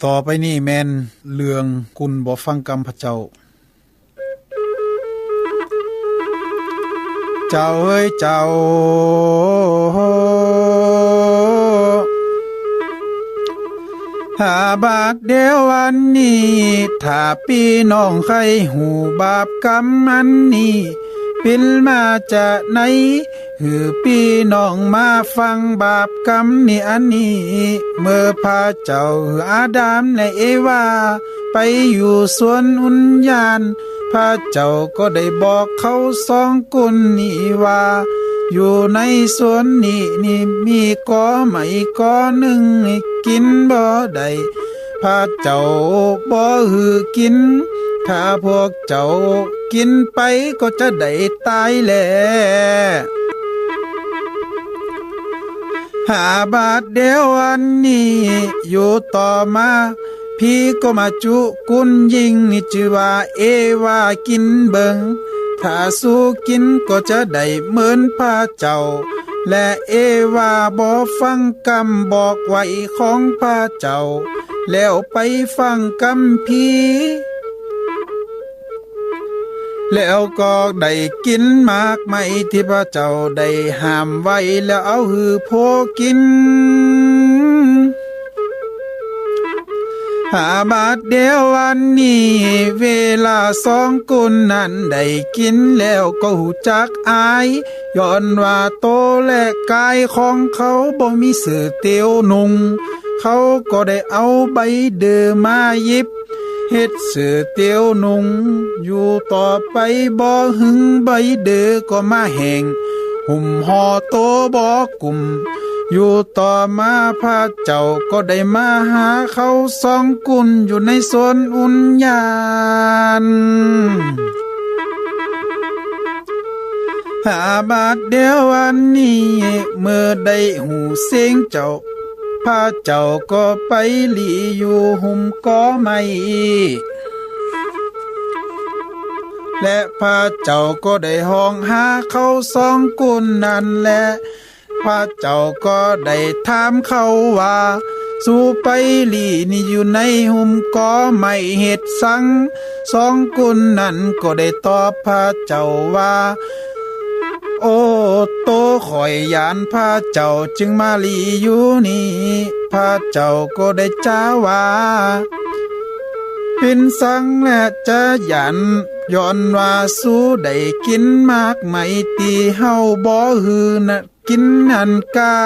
ຕໍ່ໄປນີ້ແມ່ນເລື່ອງກຸນບໍ່ຟັງກຳພະເຈົ້າ. ເຈົ້າເອີຍເຈົ້າ ຫາບາດດຽວອັນນີ້ ຖ້າພີ່ນ້ອງໃຄ່ຮູ້ບາບກຳອັນນີ້ ປິ່ນມາຈາກໃນ ຄືພີ່ນ້ອງມາຟັງບາບກຳນີ້ອັນນີ້ ເມື່ອພະເຈົ້າອາດາມ ແລະ ເອວາ ໄປຢູ່ສວນອຸນຍານ ພະເຈົ້າກໍໄດ້ບອກເຂົາສອງຄົນນີ້ວ່າ ຢູ່ໃນສວນນີ້ນີ້ມີກໍໄມ້ກໍໜຶ່ງ ກິນບໍ່ໄດ້ ພະເຈົ້າບໍ່ໃຫ້ກິນ ຖ້າພວກເຈົ້າກິນໄປກໍຈະໄດ້ຕາຍແລ. ຫາບາດດຽວອັນນີ້ ຢູ່ຕໍ່ມາ ຜີກໍມາຈຸຄຸນຍິງນີ້ ຊື່ວ່າເອວາ ກິນເບິ່ງ ຖ້າສູກິນກໍຈະໄດ້ເໝືອນພະເຈົ້າ ແລະ ເອວາບໍ່ຟັງກຳບອກໄວ້ຂອງພະເຈົ້າ ແລ້ວໄປຟັງກຳຜີ ແລ້ວກໍໄດ້ກິນໝາກໄມ້ທີ່ພະເຈົ້າໄດ້ຫ້າມໄວ້ ແລ້ວເອົາໃຫ້ຜົວກິນ. ຫາບາດດຽວອັນນີ້ ເວລາສອງຄົນນັ້ນໄດ້ກິນແລ້ວກໍຮູ້ຈັກອາຍ ຍ້ອນວ່າໂຕ ແລະ ກາຍຂອງເຂົາບໍ່ມີເສື້ອຕຽວນຸ່ງ ເຂົາກໍໄດ້ເອົາໃບເດີມາຫຍິບ ເຮັດເສື້ອຕຽວນຸ່ງ ຢູ່ຕໍ່ໄປບໍ່ຫຶງໃບເດີກໍມາແຫ້ງ ຫຸ້ມຫໍ່ໂຕບໍ່ກຸ້ມ ຢູ່ຕໍ່ມາພະເຈົ້າກໍໄດ້ມາຫາເຂົາສອງຄົນຢູ່ໃນສວນອຸນຍານ. ຫາບາດດຽວອັນນີ້ ເມື່ອໄດ້ຮູ້ເສຍງເຈົ້າ ພະເຈົ້າກໍໄປຫຼີ່ຢູ່ຫຸ້ມກໍໄມ້ ແລະ ພະເຈົ້າກໍໄດ້ຮ້ອງຫາເຂົາສອງຄົນນັ້ນ ແລະ ພະເຈົ້າກໍໄດ້ຖາມເຂົາວ່າ ສູໄປຫຼີ່ນີ້ຢູ່ໃນຫຸ້ມກໍໄມ້ເຮັດສັງ? ສອງຄົນນັ້ນກໍໄດ້ຕອບພະເຈົ້າວ່າ ໂອ້ ໂຕຂ້ອຍຢ້ານພະເຈົ້າຈຶ່ງມາຫຼີ່ຢູ່ນີ້. ພະເຈົ້າກໍໄດ້ຈາວ່າ ເປັນສັງແລະຈະຢ້ານ ຍ້ອນວ່າສູໄດ້ກິນໝາກໄມ້ທີ່ເຮົາບໍ່ໃຫ້ນະ ກິນຫັ້ນກາ.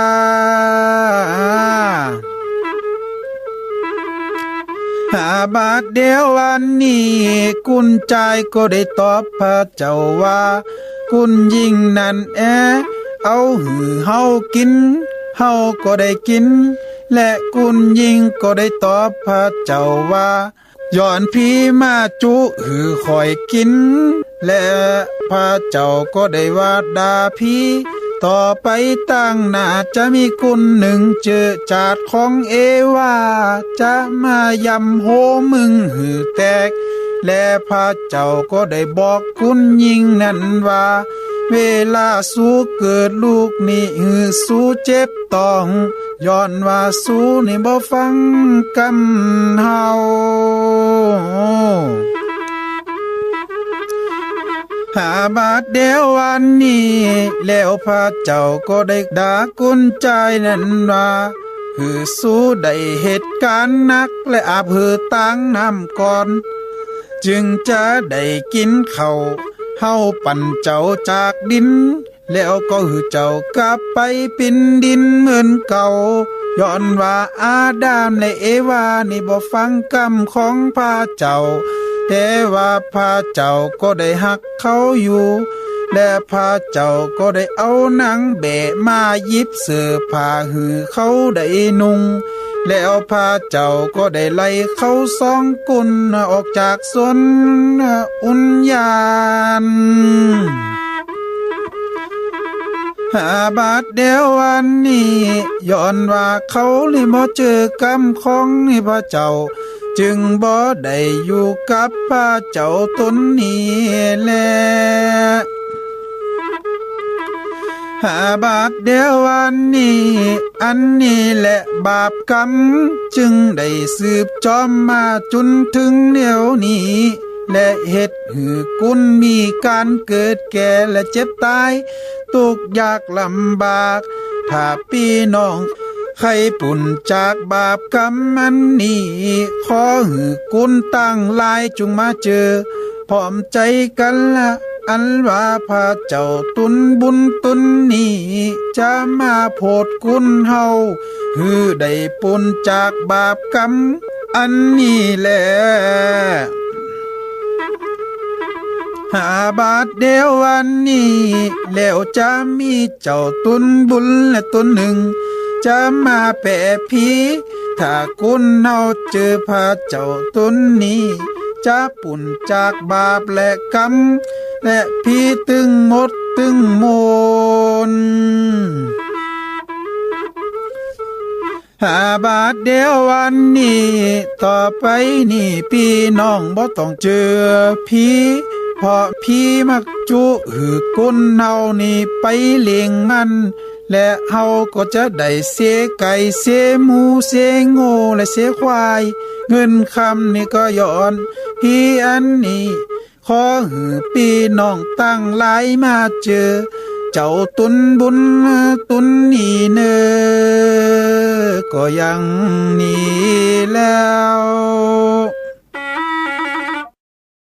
ຫາບາດດຽວອັນນີ້ ຄຸນຊາຍກໍໄດ້ຕອບພະເຈົ້າວ່າ ຄຸນຍິງນັ້ນແອ ເອົາໃຫ້ເຮົາກິນ ເຮົາກໍໄດ້ກິນ. ແລະ ຄຸນຍິງກໍໄດ້ຕອບພະເຈົ້າວ່າ ຍ້ອນຜີມາຈຸໃຫ້ຂ້ອຍກິນ ແລະ ພະເຈົ້າກໍໄດ້ວ່າດ່າຜີ ຕໍ່ໄປຕາງໜ້າຈະມີຄົນໜຶ່ງເຈີຈາດຂອງເອວາ ຈະມາຢຳຫົວມຶງໃຫ້ແຕກ. ແລະ ພະເຈົ້າກໍໄດ້ບອກຄຸນຍິງນັ້ນວ່າ ເວລາສູເກີດລູກນີ້ໃຫ້ສູເຈັບ ຕ້ອງ ຍ້ອນວ່າສູນີ້ບໍ່ຟັງກຳເຮົາ. ຫາບາດດຽວອັນນີ້ ແລ້ວພະເຈົ້າກໍໄດ້ດ່າຄຸນຊາຍນັ້ນວ່າ ຄືສູໄດ້ເຮັດການໜັກ ແລະ ອາບເຫີຕາງນ້ຳກ່ອນ ຈຶ່ງຈະໄດ້ກິນເຂົ້າ ເຮົາປັ້ນເຈົ້າຈາກດິນ ແລ້ວກໍໃຫ້ເຈົ້າກັບໄປເປັນດິນເໝືອນເກົ່າ ຍ້ອນວ່າອາດາມ ແລະ ເອວານີ້ບໍ່ຟັງກຳຂອງພະເຈົ້າ ແຕ່ວ່າພະເຈົ້າກໍໄດ້ຮັກເຂົາຢູ່ ແລະ ພະເຈົ້າກໍໄດ້ເອົານາງແບ້ມາຫຍິບເສື້ອຜ້າໃຫ້ເຂົາໄດ້ນຸ່ງ ແລ້ວພະເຈົ້າກໍໄດ້ໄລ່ເຂົາສອງຄົນອອກຈາກສວນອຸນຍານ. ຫາບາດດຽວອັນນີ້ ຍ້ອນວ່າເຂົານີ້ບໍ່ເຈີກຳຂອງພະເຈົ້າ ຈຶ່ງບໍ່ໄດ້ຢູ່ກັບພະເຈົ້າຕົນນີ້ແລ. ຫາບາດດຽວອັນນີ້ ອັນນີ້ແຫຼະບາບກຳ ຈຶ່ງໄດ້ສືບຈອມມາຈົນເຖິງແນວນີ້ ແລະເຮັດໃຫ້ກຸນມີການເກີດແກ່ ແລະເຈັບຕາຍ ທຸກຍາກລຳບາກ. ຖ້າພີ່ນ້ອງໃຄ່ປຸ້ນຈາກບາບກຳອັນນີ້ ຂໍໃຫ້ກຸນທັງຫຼາຍຈົ່ງມາເຈີ ພ້ອມໃຈກັນລະ ອັນວ່າພະເຈົ້າຕຸນບຸນຕຸນນີ້ ຈະມາໂຜດກຸນເຮົາ ໃຫ້ໄດ້ປົ້ນຈາກບາບກຳອັນນີ້ແລ. ຫາບາດດຽວອັນນີ້ ແລ້ວຈະມີເຈົ້າຕຸນບຸນແລະຕົນໜຶ່ງ ຈະມາແປຜີ ຖ້າກຸນເຮົາເຈີພະເຈົ້າຕົນນີ້ ຈະປຸ້ນຈາກບາບແລະກຳ ແລະຜີຕຶງໝົດຕຶງໝົນ. ຫາບາດດຽວອັນນີ້ ຕໍ່ໄປນີ້ ພີ່ນ້ອງບໍ່ຕ້ອງເຈີຜີ ເພາະຜີມັກຈຸໃຫ້ກຸນເຮົານີ້ໄປເຫຼັ່ງມັນ ແລະເຮົາກໍຈະໄດ້ເສໄກ່ເສໝູເສງົວ ແລະເສຄວາຍ ເງິນຄຳນີ້ກໍຍ້ອນຜີອັນນີ້. ຂໍໃຫ້ພີ່ນ້ອງທັງຫຼາຍມາເຈີ ເຈົ້າຕຸນບຸນຕຸນນີ້ເນີ ກໍຢ່າງນີ້ແລ້ວ.